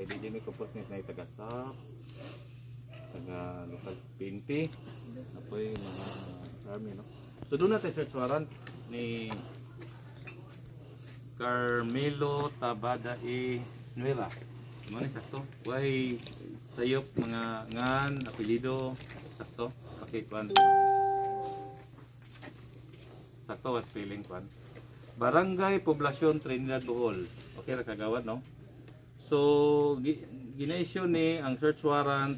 Kay di mi kapos ni na taga SAP, taga local PNP, apoy mga army, no. So doon natin search warrant ni Carmelo Tabada E. Nuera. Mo ni sakto. Way sayop mga ngan, apelyido, sakto. Pakikuan. Sakto was spelling kuan. Barangay Poblacion, Trinidad, Bohol. Okay ra, kagawad, no? So gina-issue ni ang search warrant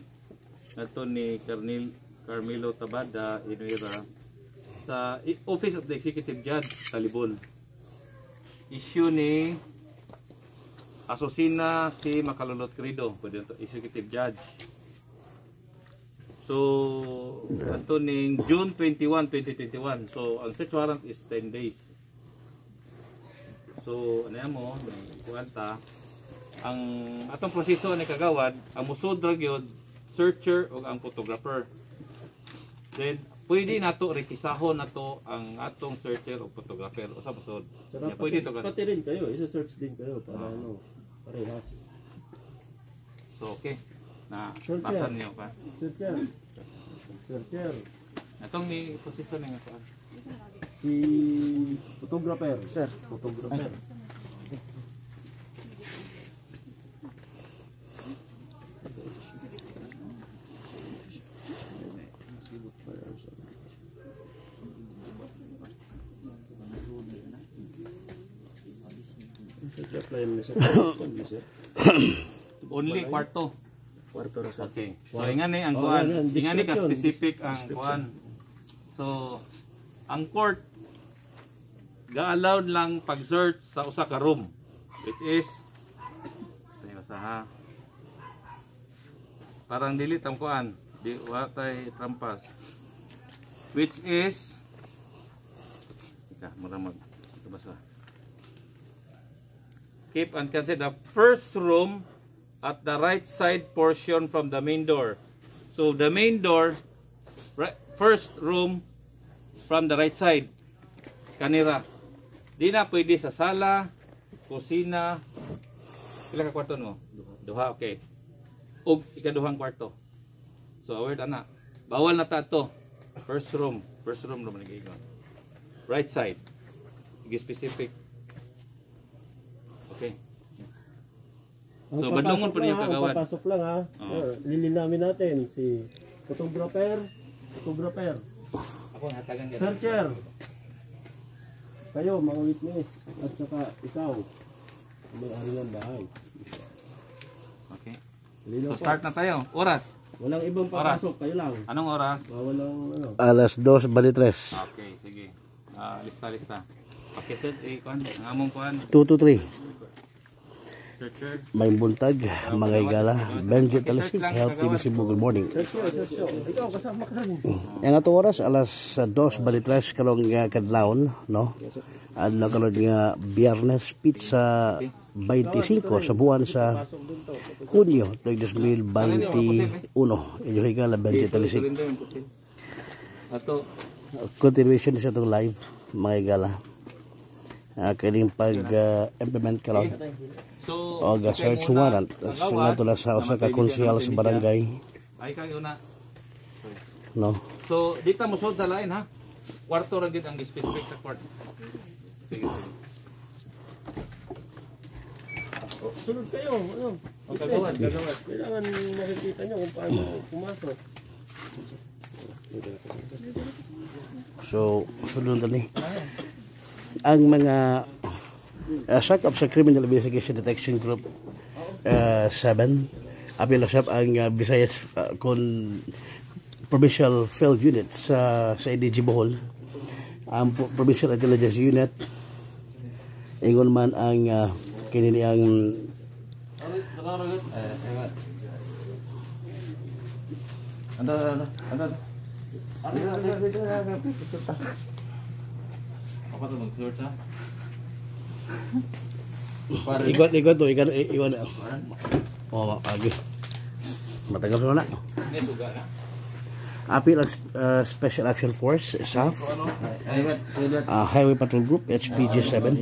nato ni Carmelo Tabada Inuera sa Office of the Executive Judge, Talibon. Issue ni Asusina si Makalulot Credo, pwede to Executive Judge. So, ato ning June 21, 2021. So, ang search warrant is 10 days. So, ano yan mo, may kuwanta. Ang atong proseso ni kagawad, ang musod ra gyud searcher o ang photographer. Then, pwede nato rekisahon nato ang atong searcher o photographer usa musod. Saka Yeah, pwede to ka. Pati rin kayo, isa-search din kayo para ano, parehas. So, okay. Na Sure, basa sir. Niyo pa. Searcher. Searcher. Atong ni posisyon nga kuan. Si photographer. Sir, photographer. Sir. Only kwarto. Kwarto ra sa. Okay. So ingani ang Oh, kuan. yan, yan. Ingani ka Description. Specific ang kuan. So ang court ga-allowed lang pag-search sa usa ka room, which is tayo sa ha. Parang dili tam kuan, di wa tay trampas. Which is Teka, mura mag ito basta. Keep and consider the first room at the right side portion from the main door. So the main door, right, first room from the right side. Kanira. Di na pwede sa sala, kusina. Pila ka kwarto mo? Duha, okay. Og ikaduhang kwarto. So aware ta na. Bawal na ta to. First room naman nag-ingon. Right side. Sige, specific. Okay. Ang So, badlungon papasok pa niyo lang, ha, ang kagawad. Papasok lang ha. Oo. Oh, lilinamin natin si photographer, photographer, Ako hatagan ka. Searcher. Kayo mga witness at saka ikaw ang may-ari ng bahay. Okay. Linaw So po. start na tayo. Oras. Walang ibang papasok, kayo lang. Anong oras? Bawal ang ano. Alas 2:23. Okay, sige. Ah, lista lista. Pakiset eh kuan, ang among kuan, 2 to 3. Searcher. May buntag, mga higala. Benji Talisik, Health TV Cebu, good morning. Searcher, searcher. Ikaw kasama ka rin. Ang ato oras, alas 2:23 karong kadlawon, no? Adlaw karon nga Biyernes, petsa 25 sa buwan sa Hunyo, 2021. Inyo higala, Benji Talisik. Surrender yung pusil. Ato, Continuation sa itong live, mga higala. Kining pag-implement karon so og search warrant sa nga sa usa ka konsehal sa barangay, Ay kay una. No? So dito mo sud sa lain ha. Kwarto ra gid ang specific sa kwarto. Sige, sige. Sunod kayo. Ano? O kagawad, kagawad. Kailangan makikita nyo kung paano pumasok. So sunod na ni ang mga sakop sa Criminal Investigation Detection Group 7, apil usab ang Visayas kon Provincial Field Unit sa CIDG Bohol, ang Provincial Intelligence Unit, ingon man ang kini ni ang Ando, ando, ando. Ando, ando, ando. Ako to mag-search ha. Ikot ikot to ikot ikot. Oh, agi matagal na. Ni suga na. Apil ang Special Action Force, SAF, Highway Patrol Group, HPG 7.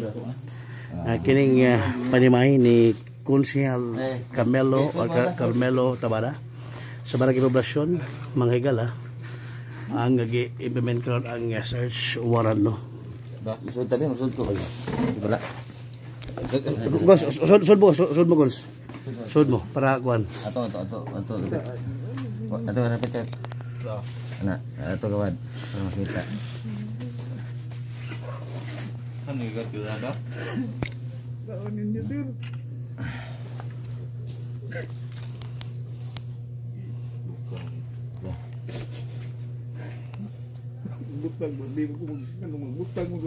Kining panimahi ni Konsehal Carmelo or Carmelo Tabada sa Barangay Poblacion, mga higala, ang gi-implement karon ang search warrant, no. Musod tabi, musod ko. Wala. Gos, sud mo, sud mo, Gos. Sud mo para kuan. Ato ato ato ato. Ato rapit chat. Ana, ato gawad para makita. Ano yung gagawin? Kaunin niyo, sir. Butang mo, di mo ano magbutang mo.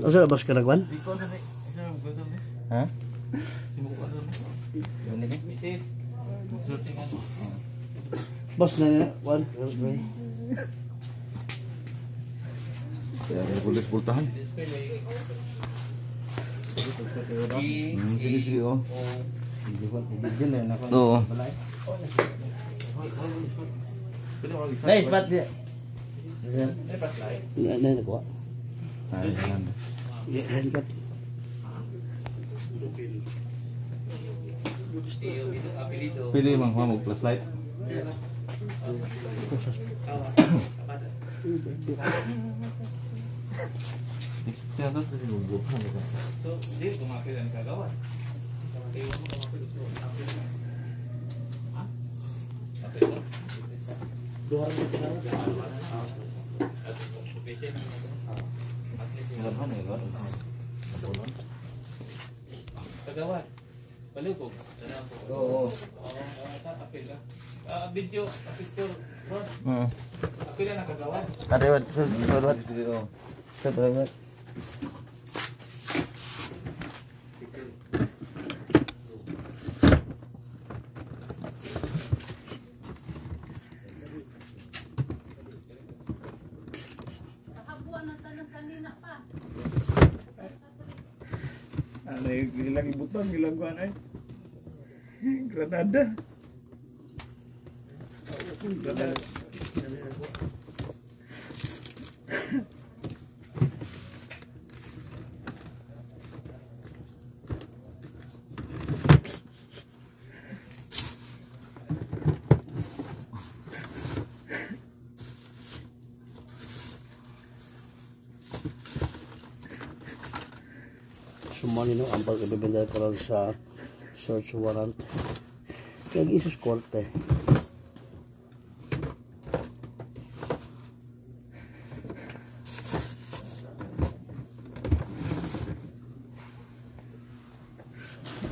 Asa labas ka na kuan? Ha? Boss na 1 2 3. Kaya pulis pultahan. Sige sige oh. Oo. Nice bat dia. Na na ko. Yan kat. Pili mang mo flashlight. So, di kumapil ang kagawan. Iwan mo kumapil ito. Ha? Apil mo? Duha mo Kagawan. Balukog. Oo. Oo, apil ka. Video, picture. Oo. Apil na kagawan. Ate, wat, sud, sud, wat. Sud, wat. Ano yung ilang ibutang, ilang kuan ay. Granada. Granada. Sumani no ang pag-ibibenta karon sa search warrant. Kaya isus korte.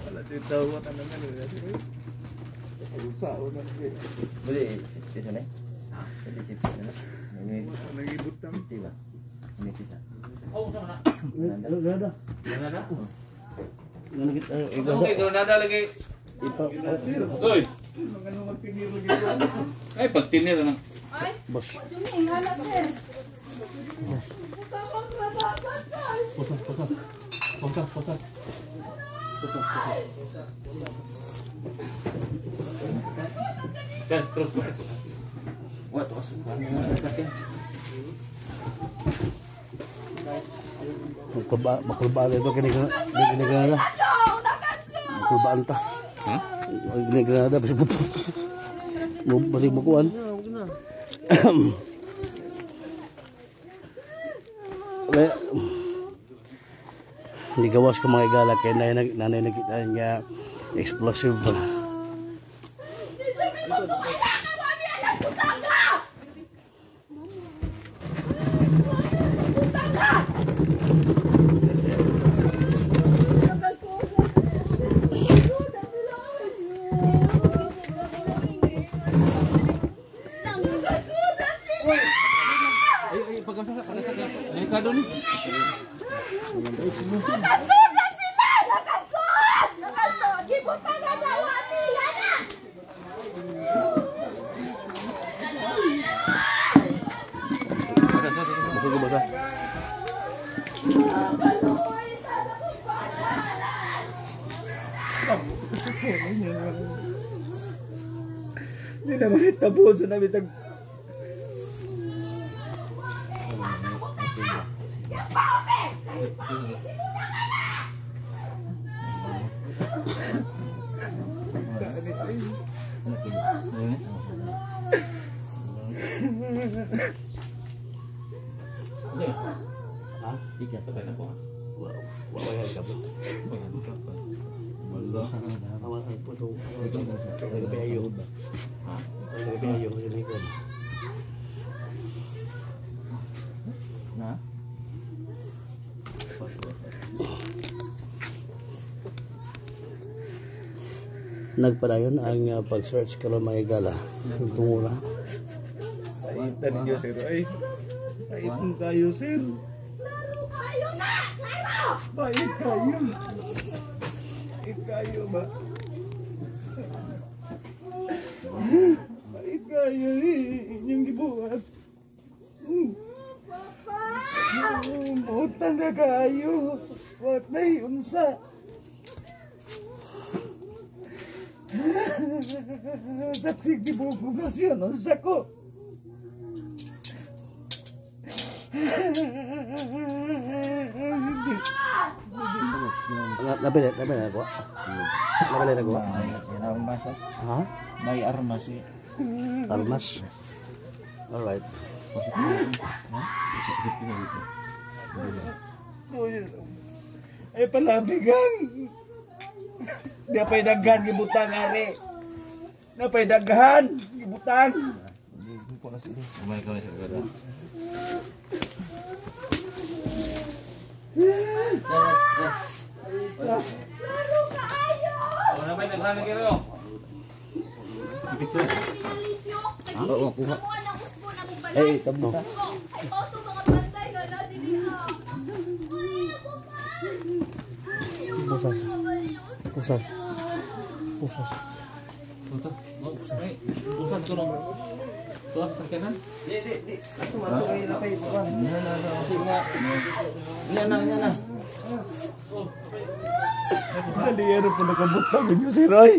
Wala siya tawon na naman. Sao na naman. Boleh sipis na eh? Boleh sipis na. Ini Nangibutang. piti ba? Ini pisa. Oh, sama na. Granada. Granada? Granada. Okay, granada lagi. Uy. Ay, pagtinir na. Boss. Pusa, pusa. Pusa, pusa. Pusa, pusa. Dan, terus. Wah, terus. Makulbaan ito kini Granada. Makulbaan ta. Ha? Kini Granada basi basi bukuan. Hindi gawas ko mga igala kay nanay nakita niya explosive. Ay, pagkasa delikado ni. Nakasud na sila! Nakasud! Nakasud! Gibutan na daw ang na! Basa. Hindi naman itabon sa namin. Na? Nagpadayon ang pag-search karon mga higala. Tungura. Paitan ninyo sir. Ay, paitan kayo sir. Kayo na! Klaro! Pait kayo. Pait kayo ba? Pait kayo eh. Inyong gibuhat. Papa! Butan na kayo. Watay, unsa. Saksik di buong poblasyon, unsa ko. Napili na ako. Napili na ako. May armas. Ha? May armas eh. Armas? Alright. Ay palabigan. Di pa'y daghan gibutang ari. Na pa'y daghan gibutang. Klaro kaayo! Wala ba naghanap kayo? Oo, kuha. Ako ang usbo na mong balay. Eh, tabo. Ay, pauso mga bantay nga na dili ha. Ay, ako pa! Pusas. Pusas. Pusas. Pusas ko nung. Pusas sa kanan? Di, di, di. Ato, ato kayo na kayo. Na, na, na. Kasi nga. Na, na, na, na. Dali, ano po nakabutang ninyo si Roy?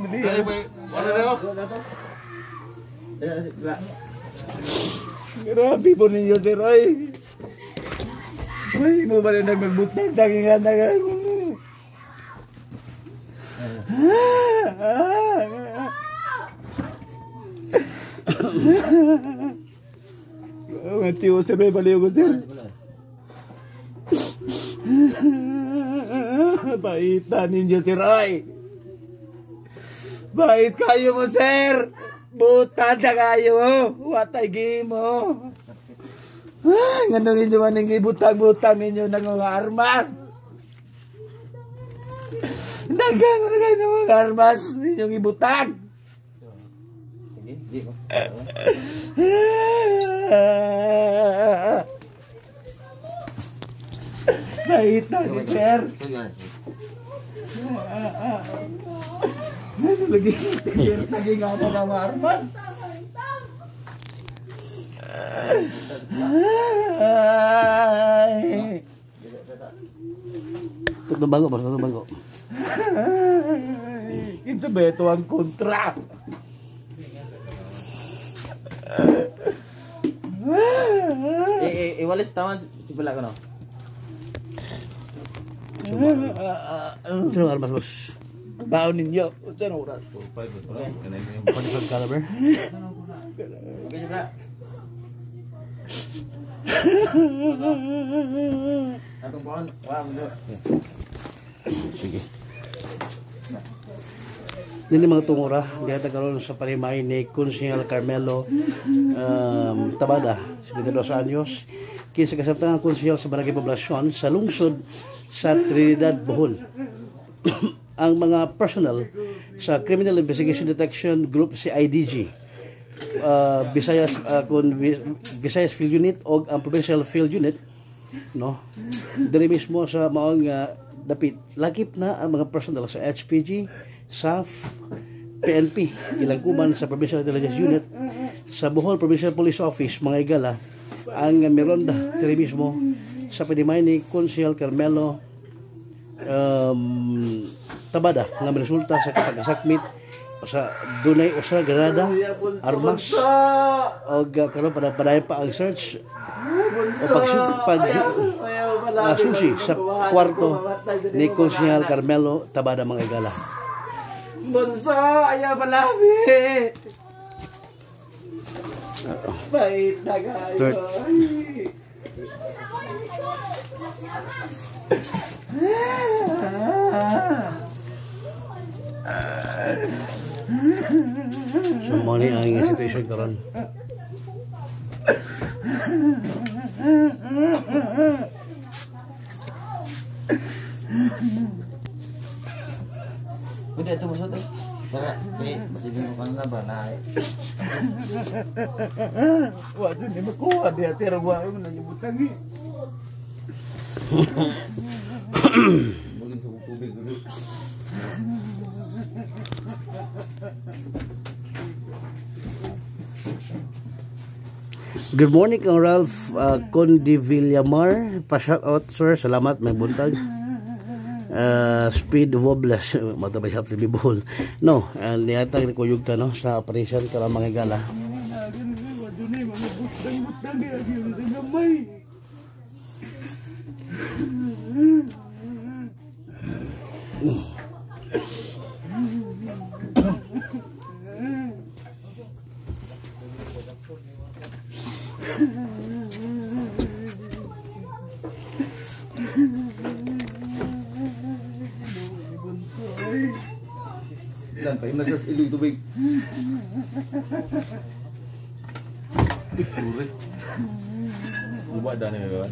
Dali ba? Wala na ako. Grabe po ninyo si Roy. Ay, mo ba rin nagmagbutang? Tangingan na nga. Mga tiyo, sir, may baliw ko, sir. Baitan ninyo si Roy. Bait kayo mo, sir. Butan na kayo. Watay game mo. Ganun ninyo maning ibutang-butang ninyo ng mga armas. Dagang na kayo ng mga armas ninyong ibutang. Bait na ni sir. Ano lagi? Naging ako ng mga armas. Ay. Tutong bago, boss. Tutong bago. Kinsa ba ito ang kontra? Eh, iwalis tawan. Sipala ko no. Sino ang armas, boss? Baon ninyo. Saan oras? 45 caliber. Okay, sipala. Atong baon. Wala mo. Sige. Nini mga tungura, diha karon sa parimay ni Konsehal Carmelo Tabada, 72 anyos, kinsa kasabtangang konsehal sa Barangay Poblacion sa lungsod sa Trinidad, Bohol. Ang mga personnel sa Criminal Investigation Detection Group CIDG, Visayas Visayas Field Unit o ang Provincial Field Unit, no, diri mismo sa maong dapit lakip na ang mga personnel sa HPG, SAF, PNP, ilangkuman sa Provincial Intelligence Unit, sa Bohol Provincial Police Office, mga igala, ang mironda diri mismo sa pinimay ni Konsehal Carmelo Tabada nga resulta sa pagkasakmit sa dunay usa granada, armas og karon padayon pa ang search o pag susi sa kwarto ni Konsehal Carmelo Tabada, mga igala. Bunso, ayaw palami. Bait na kayo. So mo ni ang situation karon. Pwede ito masod eh. Para, eh, masigin ko ka na ba na eh. Wa dun ni makuha diha sir, wa mo na nibutang eh. Muling sa tubig. Good morning kang Ralph Condi Villamar. Pa-shout out sir, salamat may buntag. Speed Wobles matabay hapli bibol. No, niatag ni kuyog ta no sa operation karon mga gala. Wa dun ni mga butang-butang diha gyud sa gamay. Lan, paimasas iloy tubig. Guba dani may ba?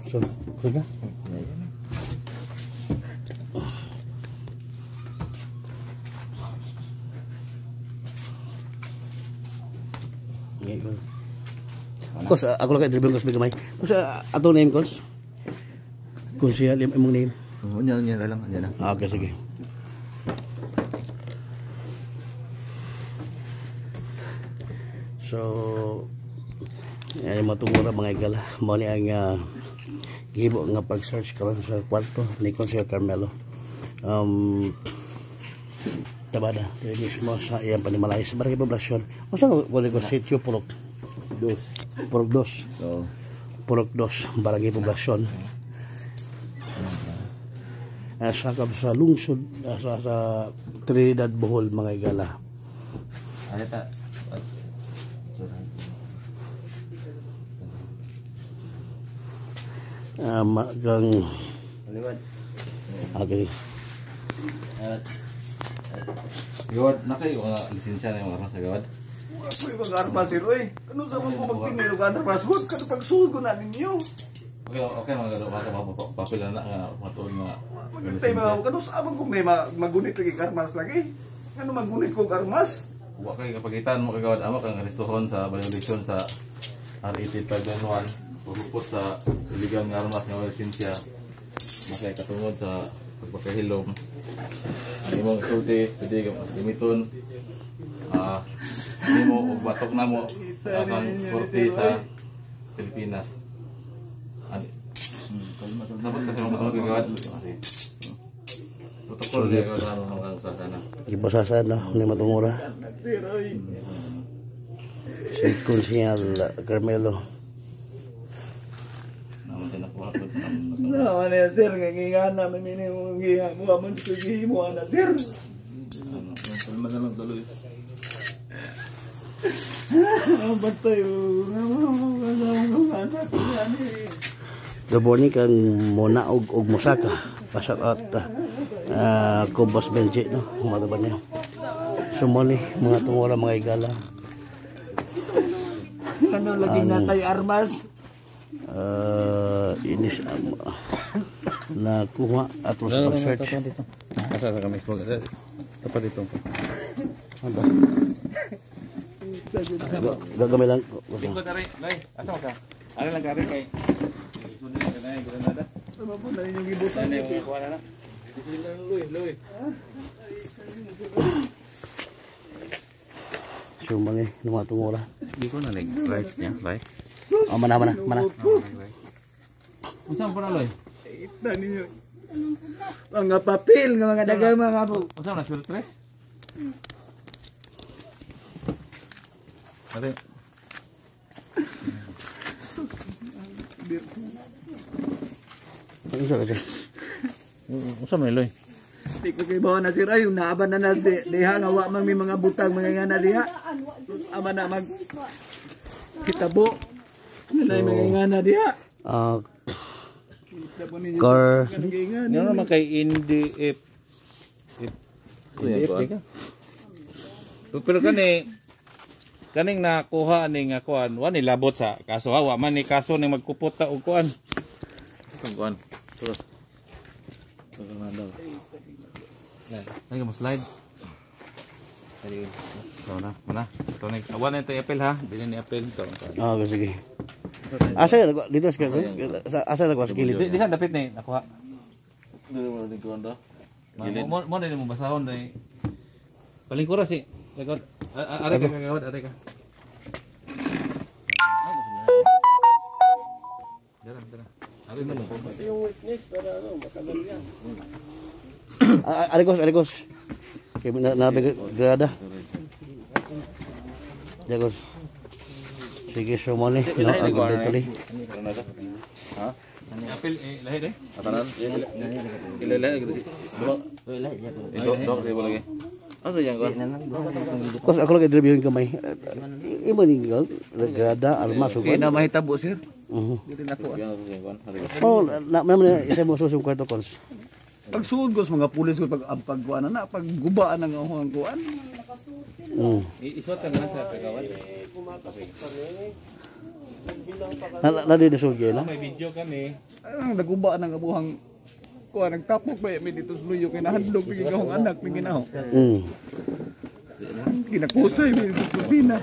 So, sige. Kos, ako lang kay dribble kos gamay. Kos ato name kos. Kung siya imong name. Unya, unya lang, unya lang. Ah, okay, sige. So, ay matungura mga igala. Mao ni ang gibo nga pag-search karon sa kwarto ni Konseho Carmelo. Tabada, diri mismo sa iyang panimalay sa Barangay Poblacion. Unsa ko ko sitio Purok? Dos. Purok Dos. Oo. Purok Dos, Barangay Poblacion. Sakap sa lungsod sa Trinidad, Bohol mga igala. Ano ta? Magang Liwat. Okay. Gawad na kayo mga lisensya na yung mga sa gawad. Ako yung mga armas sir oy. Kano sa man ko magtiniro ka armas hud kano pagsugod ko na ninyo. Okay, okay mga gawad ka papel na nga matuon nga. Magintay mga kano sa man ko may magunit lagi armas lagi. Ngano magunit ko armas? Wa kay kapagitan mo kagawad amo kang arestuhon sa violation sa RA 8591 pagupot sa illegal nga armas nga wala lisensya. Makay katungod sa pagpakahilom. Ang imong isulti pwede gamiton. Nimo og batok namo ang korte sa Pilipinas. Dapat kasi mga matungod kagawad. Protocol niya kagawad ang mga sana. Gibasasan no ni matungura. Si Konseho Carmelo. No, ano sir, ngingana man mini mo giha mo man sige mo ana sir. Ano, kalma na lang tuloy. Ang bantay Good morning kang Mona og Musaka. Pa-shout out ko Boss Benji no, mataban niya. So mo ni mga tungura mga igala. Ano lagi natay armas? Inis nakuha ato sa pag-search. Asa sa kami sa tapat dito. Ano? Gagamay lang. Lingkod ari, lay. Asa man ka? Ari lang ka ari kay. Isod na ka na granada. Sama po na inyong gibutan. Ano yung kuha na na? So mga mga tungura. Di ko na like rights niya, right? Oh, mana mana mana. Unsa man pala loy? Ita ninyo. Mga papel nga mga daga mga po. Unsa man na sulod tres? Ari. Unsa kasi? Unsa man loy? Di ko kay bawa na sir ay naaban na na diha nga wa man may mga butang mga nga na diha. Ama na mag kitabo. Nga na mga nga na diha. Car Ngano naman kay NDF. NDF di ka? Pero kani kaning nakuha ni nga kuan, wa ni labot sa kaso ha, wa man ni kaso ni magkupot ta og kuan. Kuan. Terus. Ay, mo slide. Ito na, mana. Ito na. Awan na ito apple ha. Dili ni apple ito. Oh, sige. Asa dito sa asa nagwa sa kilid. Di saan dapit ni nakuha. Mo mo na mo basahon dai. Palingkura si. Lagod. Are ka kagawad, are ka. Dara, dara. Are mo. Arigos, arigos. Kay na grada. Dagos. Sige, so mo ni, no, ang tuloy. Apple eh lahi dai. Kos ako lang i-review yung kamay. Imo ni grada, armas ug Kay na mahitabo sir. Mhm. Dili na ko. Oh, na na isa mo susong kwarto kons. Pagsuod ko sa mga pulis ko pag pagkuan na paggubaan ang akong kuan. Isuot ka na sa kagawad. Na na di sulgi na. May video kami. Ay, nagubaan ang abuhang kuan nagtapok ba mi dito sa luyo kay nahadlok mi akong anak mi ginaho. Kinakusay mi dito sa kusina.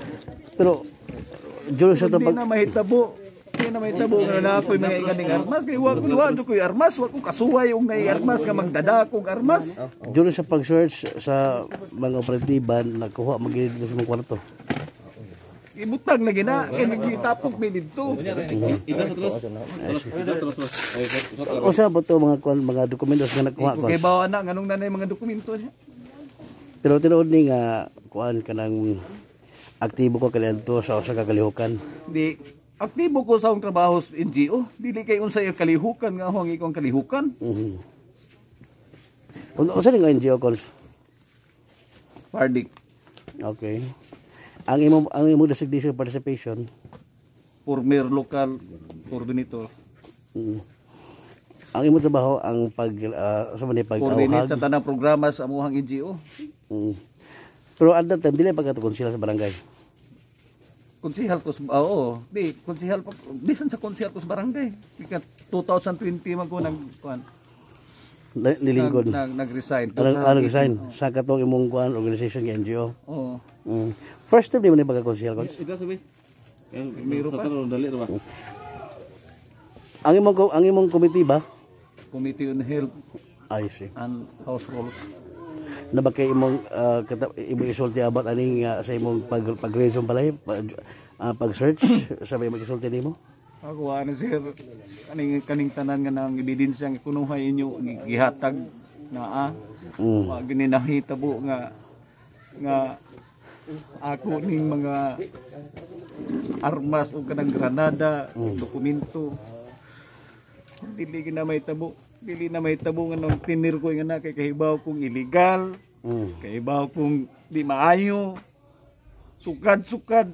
Pero during sa Hindi pag na mahitabo. Hindi na mahitabo nga na ako'y mga ikaning armas kay wa ko wa ko'y armas, wa ko kasuway og nay armas nga magdada kog armas. During sa pag-search sa mga operatiba nakuha magid sa mga kwarto. Ibutang lagi na kay nagitapok mi didto. Usa ba to mga kuan mga dokumentos nga nakuha Kay kons? bawa na nganong nanay mga dokumento niya. Pero tinuod ni nga kuan kanang aktibo ko kaniadto sa usa ka kalihukan. Di aktibo ko sa akong trabaho sa NGO. Dili kay unsay kalihukan nga ako ang ikong kalihukan. Unsa ni nga NGO cons? Pardik. Okay. Ang imong designation participation. Former local coordinator. Ang imong trabaho ang pag sa man Coordinate pag-awhag. sa tanang programa sa amuhang NGO. Pero at that time dili pagkatukon sila sa barangay. Konsihal ko sa oo, di konsihal pa bisan sa konsihal ko sa barangay. Ika 2020 man ko nag kuan. Nilingkod. Nag-resign. Ano resign sa katong imong kuan organization nga NGO. Oo. First time di mo ni pagka-konsihal cons. Meron pa. Ang imong committee ba? Committee on Health I see. and House Rules. Na ba kay imong imong isulti about aning sa imong pag pag-raison pala pag-search sa may magisulti nimo? Ako ano sir, kaning kaning tanan nga nang ebidensya nga kunuhay inyo gihatag naa. Wa gini nahitabo nga nga ako ning mga armas o kanang granada, dokumento. Dili gina mahitabo, dili na mahitabo nga nang tinir ko nga na kay kahibaw kong illegal, kahibaw kong di maayo. Sukad sukad.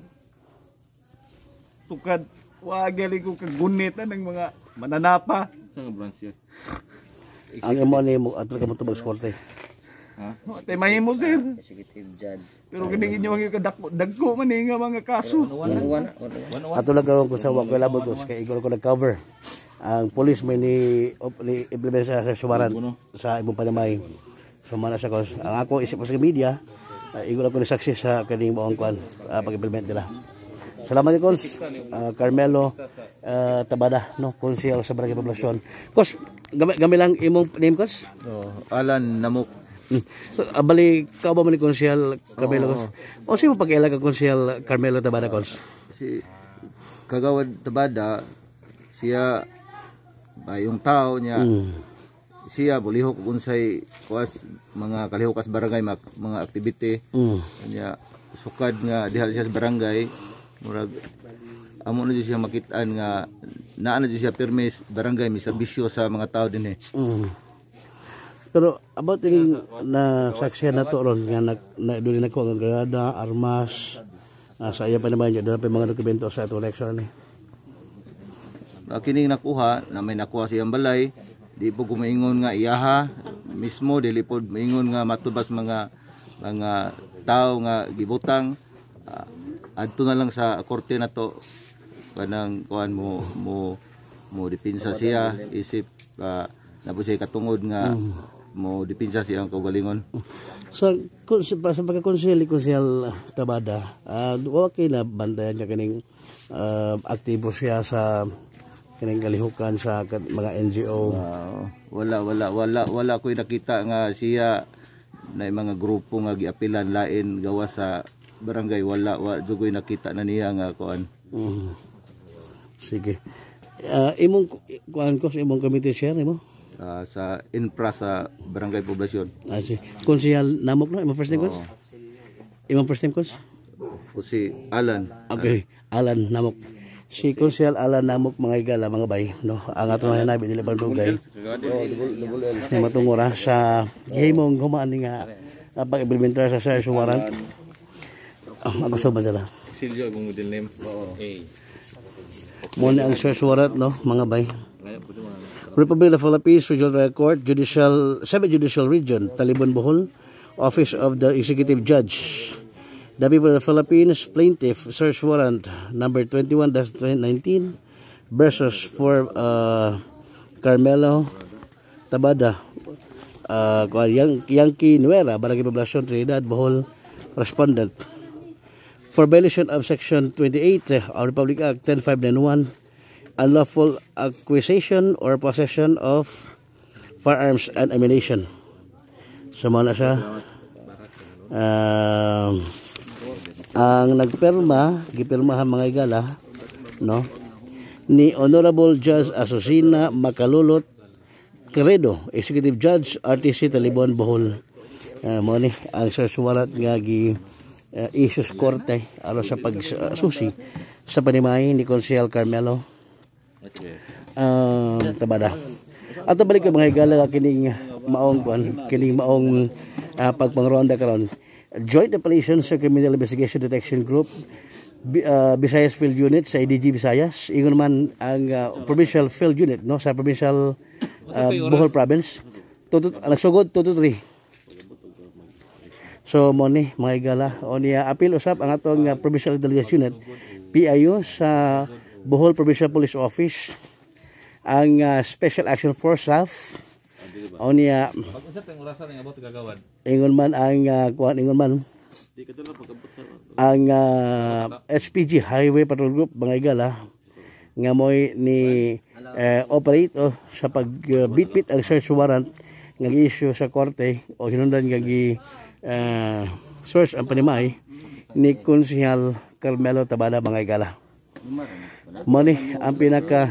Sukad wa gali ko kagunit ng mga mananapa. Sa nga branch yun? Ang imo ni mo atol ka mo tubag sa korte. Wa tay mahimo, sir. Executive judge. Pero kining inyo ang kadako dagko man ni nga mga kaso. 1-1. Ato lang karon kung sa wa ko labot ko kay igol ko nag-cover. Ang police may ni implement sa search warrant sa imong panamay. So mana sa kos. Ang ako isip ko sa media, igol ako ni success sa kaning maong kuan pag-implement nila. Salamat ni Cons Carmelo Tabada, no, konsehal sa Barangay Poblacion. Kos, gami lang imong name, Kos? Oh, Alan Namok. Bali ka ba man ni Konsehal Carmelo, Kos? O sino pag-ila ka Konsehal Carmelo Tabada, Kos? Si Kagawad Tabada siya ba yung tao niya. Siya bulihok kung unsay kuas mga kalihukas barangay, mga activity niya. Sukad nga diha siya sa barangay, murag amo na jud siya makitaan nga naa na jud siya pirmi sa barangay, may serbisyo sa mga tao dinhi. Pero about yung na saksihan na to ron nga na doon na ko ang granada, armas sa iya pa naman niya, doon pa yung mga dokumento sa ato election ni. Kining nakuha na may nakuha siyang balay, di po kumaingon nga iyaha mismo, dili po maingon nga matubas mga tao nga gibutang. Adto na lang sa korte na to kanang kuan mo mo mo depensa siya isip na po siya katungod nga mo depensa siya ang kaugalingon. Sa pagkakonsehal ni Konsehal Tabada, wa kay na bantayan niya kining aktibo siya sa kining kalihukan sa mga NGO? Wala wala wala wala ko'y nakita nga siya na mga grupo nga giapilan lain gawas sa barangay. Wala, wala jud ko'y nakita na niya nga kuan. Sige. Imong kuan ko sa imong committee chair imo? Sa infra sa Barangay Poblacion. Ah, si Konsehal Namok, no? Imong first name, Kons? Imong first name, Kons? O si Alan. Okay, Alan Namok. Si Konsehal Alan Namok, mga igala, mga bay, no? Ang atong hanabi dili pa dugay. Ni matungura sa gihimong humaan ni nga pag-implementar sa search warrant. Ah, ako sa ba sila? Silvio ang middle name. A. Mo ni ang search warrant, no, mga bay. Republic of the Philippines, Regional Trial Court, Judicial, 7th Judicial Region, Talibon, Bohol, Office of the Executive Judge. The people of the Philippines, plaintiff, search warrant number 21-2019 versus for Carmelo Tabada, Yankee Nuera, Barangay Poblacion, Trinidad, Bohol, respondent. For violation of Section 28 of Republic Act 10591, unlawful acquisition or possession of firearms and ammunition. So, mao na siya. Ang nagperma, gipirmahan, mga igala, no? Ni Honorable Judge Azucena Macaluloc Credo, Executive Judge, RTC Talibon, Bohol. Mo ni ang search warrant nga gi issue sa korte aron sa pagsusi sa panimay ni Konsehal Carmelo Tabada. Ato balik ko, mga higala, nga kining maong kuan, kining maong pagpangronda karon. Joint Operations sa Criminal Investigation Detection Group Visayas Field Unit sa ADG Visayas. Ingon man ang Provincial Field Unit, no, sa Provincial Bohol Province. Tutu, nagsugod 2 to 3. So mo ni, mga higala, o niya apil usab ang atong Provincial Intelligence Unit PIU sa Bohol Provincial Police Office, ang Special Action Force SAF o niya Pag unsa tayong orasan ang abot gagawad? Ingon man ang kuan, ingon man ang HPG, Highway Patrol Group, mga higala, nga mo'y ni operate o sa pag bitbit ang search warrant nga gi-issue sa korte o hinundan nga gi search ang panimay ni Konsehal Carmelo Tabada, mga higala. Mo ni ang pinaka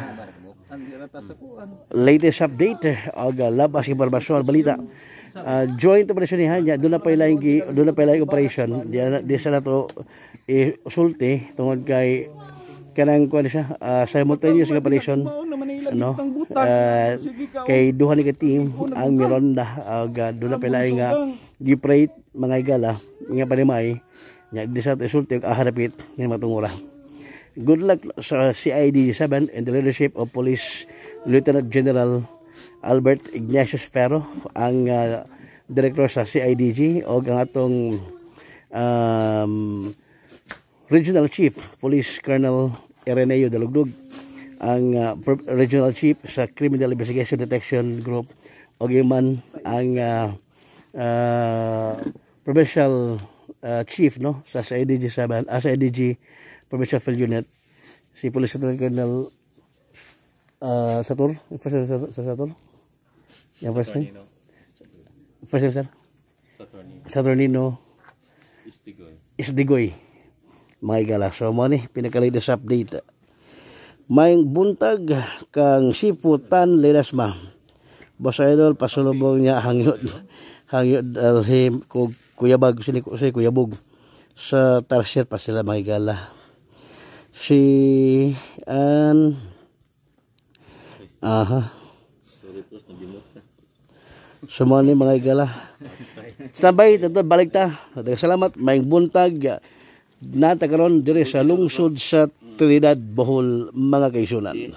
latest update og labas impormasyon balita. Joint operation ni hanya doon na pa operation di sa nato isulti tungod kay kanang kuan siya, simultaneous nga operation, ano, kay duha ni ka team ang mironda og doon na pala nga giprate, mga higala, nga panimay nya di sa isulti og aharapit nga matungura. Good luck sa CID 7 and the leadership of Police Lieutenant General Albert Ignatius Ferro, ang Director sa CIDG o ang atong Regional Chief, Police Colonel Ireneo Dalugdug, ang Regional Chief sa Criminal Investigation Detection Group, o man ang Provincial Chief, no, sa CIDG 7, CIDG Provincial Field Unit, si Police Lieutenant Colonel Satur, first name, sa Satur, yung first name, first name, sir? Saturnino. Saturnino Istigoy. Isdigoy, mga igala. So mo ni pinaka-latest update. Maayong buntag kang Siputan Ledesma. Boss Idol, pasulubong niya, hangyod hangyod alhim kog kuyabag sini ko si kuyabog sa Tarsier pa sila, mga igala. Si an aha. Sorry pros, nabimot ka. So mo ni, mga igala. Standby, tato balik ta. Daghang salamat, maayong buntag. Nata karon diri sa lungsod sa Trinidad, Bohol, mga kaigsuonan.